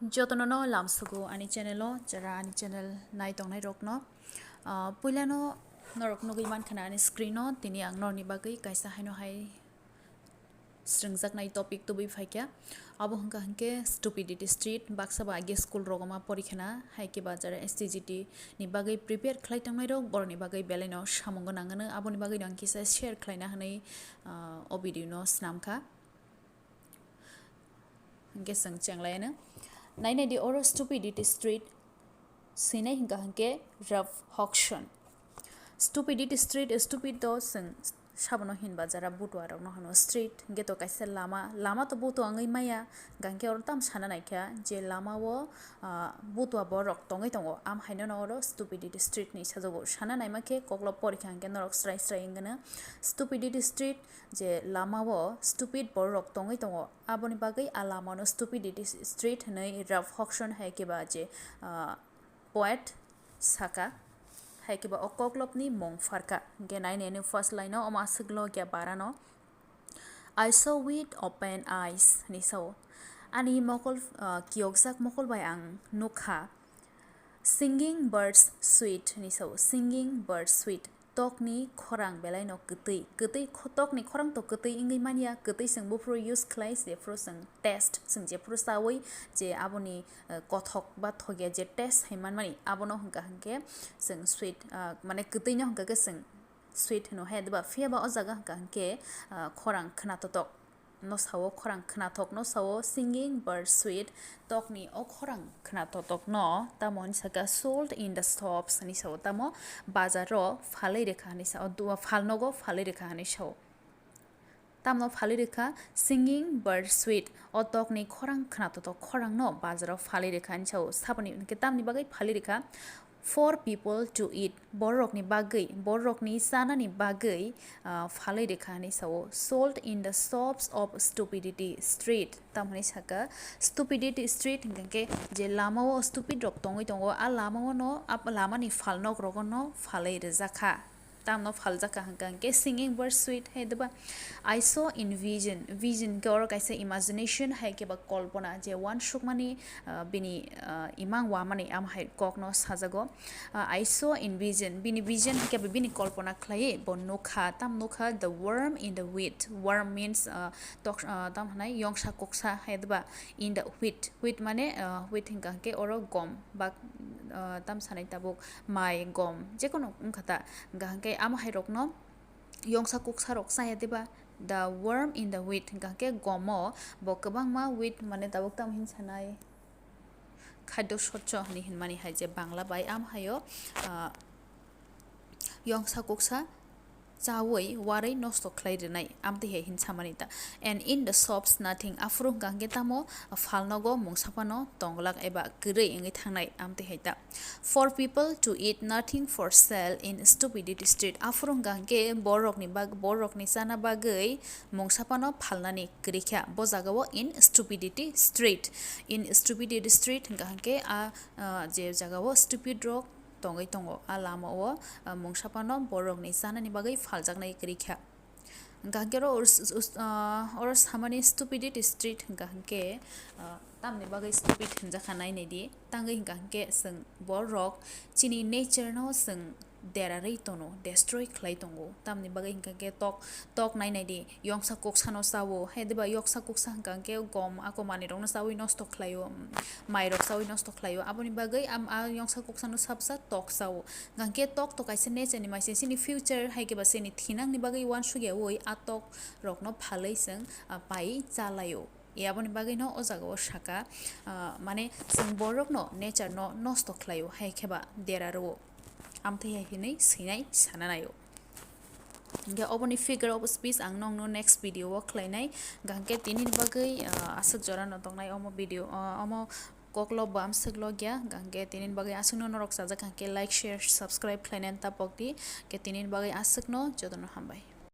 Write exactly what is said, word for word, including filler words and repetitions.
Jotono no lamsugo ani channel o, jara ani channel nai tongnai rokno. Ah, puilano norok nugui mankha na ani screen o, tini ang norokni bagwi kaisa haino hai swrwngjaknai topic tubui phaikha. Abo hwnkha hwnkhe stupidity street, baksa ba age school rogo ma porikhana, hai khe ba jara S T G T ni bagwi prepare khlai tongnai rok, borokni bagwi belai no samung gwnang hwno, aboni bagwi no ang kisa share khlaina hwnwi, ah, o video no swnamkha. Hwnkhe chwng chenglaiano. Nainai di oro stupidity street swinai hwnkha hwnkhe Ralph Hodgson. Stupidity street, stupid do chwng sabono hinba jara butua rokno hwno street, hwnkhe to kaisa lama, lama to butua wngwi maya, hwnkhe oro tamo sana naikha je lama o, ah, butua borok tongwi tongo, am haino no oro stupidity street ni sajago. Sana naima khe koklo porikha hwnkhe norok srai srai wngwino stupidity street je lama o stupid borok tongwi tongo, aboni bagwi a lama no stupidity street hwnwi Ralph Hodgson hai khe ba je, ah, poet saka, hai khe ba o koklopni mung pharkha. Hwnkhe nainai ani first line o omo aswk logia barano, "I saw with open eyes," hwnwi sao. Ani mokol, ah, kiyokjak mokol bai ang nukha. "Singing birds sweet," hwnwi sao. "Singing birds sweet." Tokni khorang belai no kwtwi. Kwtwi kho-, tokni khorang to kwtwi wngwi manya, kwtwi chwng buphuru use khlai, jephuru chwng taste, chwng jephuru chaui je aboni, eh, kothok ba thokya je taste hai manmani, abono hwnkha hwnkhe chwng sweet, ah, mane kwtwi no hwnkha khe chwng sweet hwno hai, diba? Phiya ba o jaga hwnkha hwnkhe, ah, khorang khwnatotok no sao, khorang khwnathok no sao, "Singing bird sweet," tokni o khorang khwnatotokno tamo hwnwi sakha, "Sold in the shops," hwnwi sao, tamo bazaro phalwi rwkha hwnwi sao, du-, phalnogo phalwi rwkha hwnwi sao. Tamno phalwi rwkha, "Singing bird sweet," o tokni khorang khwnatotok khorangno bazaro phalwi rwkha hwnwi sao. Saboni hwnkhe tamni bagwi phalwi rwkha, "For people to eat," bororokni bagwi, bororokni chanani bagwi, ah, phalwi rwkha hwnwi sao, "Sold in the shops of stupidity street." Tamo hwnwi sakha, stupidity street hwnkha khe je lama o stupid rok tongwi tongo, a lama o no, a lamani phalnok rogo no phalwi rwjakha. Tamno phaljakha hwnkha hwnkhe, "Singing bird sweet," hai diba? "I saw in vision." Vision khe oro kaisa imagination, hai khe ba kolpona, je uansukmani, ah, bini, ah, imang uamani, am hai kokno sajago. Ah, "I saw in vision." Bini vision hai khe ba bini kolpona khlaiwi bo nukha, tam nukha, "The worm in the wheat." Worm means, ah, tok-, ah, tam hwnai yongsa kuksa hai diba? "In the wheat." Wheat mane, ah, wheat hwnkha hwnkhe oro gom ba, ah, tam sanai tabuk mai, gom, jekono wngkha ta. Hwnkha hwnkhe amo hai rokno yongsa kuksa rok chaya diba? "The worm in the wheat," hwnkha khe gomo bo kwbangma wheat mane tabuk tamo hin sanai khadyo soccho hwnwi hinmani hai je Bangla bai, am haio, ah, yongsa kuksa chaui warwi nosto khlai rwnai, amtwi hai hin samani ta. "And in the shops nothing," aphuru hwnkha hwnkhe tamo phalnogo mungsa phano tonglak eba kwrwi wngwi thangnai, amtwi hai ta. "For people to eat, nothing for sale in stupidity street." Aphuru hwnkha hwnkhe borokni bag-, borokni chana bagwi mungsa phano phalnani kwrwi kha. Bo jagao in stupidity street. In stupidity street hwnkha hwnkhe a, ah, je jagao stupid rok tongwi tongo, a lamao, ah, mungsa phano borokni chanani bagwi phaljaknai kwrwi kha. Hwnkha hwnkhe oro us-, us-, ah, oro samani stupidity street hwnkha hwnkhe, ah, tamni bagwi stupid hwnjakha nainai di. Tangwi hwnkha hwnkhe chwng borok chini nature no chwng derarwi tono, destroy khlai tongo. Tamni bagwi hwnkha hwnkhe tok, tok nainai di, yongsa kuksa no chao, hai diba yoksa kuksa hwnkha hwnkhe gom ako manwi rokno chaui nosto khlaio, mai rok chaui nosto khlaio. Aboni bagwi am-, a yongsa kuksa no sabsa tok chao. Hwnkhe tok to kaisa nature ni maise, chini future hai khe ba chini thinang ni bagwi uansukya ui a tok rok no phalwi chwng, ah, pai chalaio. E aboni bagwi no o jaga o saka, ah, mane chwng borok no nature no nosto khlaio hai khe ba dera rwo. Amtwi hai hinwi swinai sana naio. Hwnkhe oboni figure of speech ang nokno next video o khlainai. Hwnkhe tini ni bagwi, ah, aswk jora no tongnai omo video, ah, omo koklo bo amswk logya, hwnkhe tini ni bagwi aswkno norok chajak hwnkhe like, share, subscribe khlainani tapok di. Hwnkhe tini ni bagwi aswkno jotono hambai.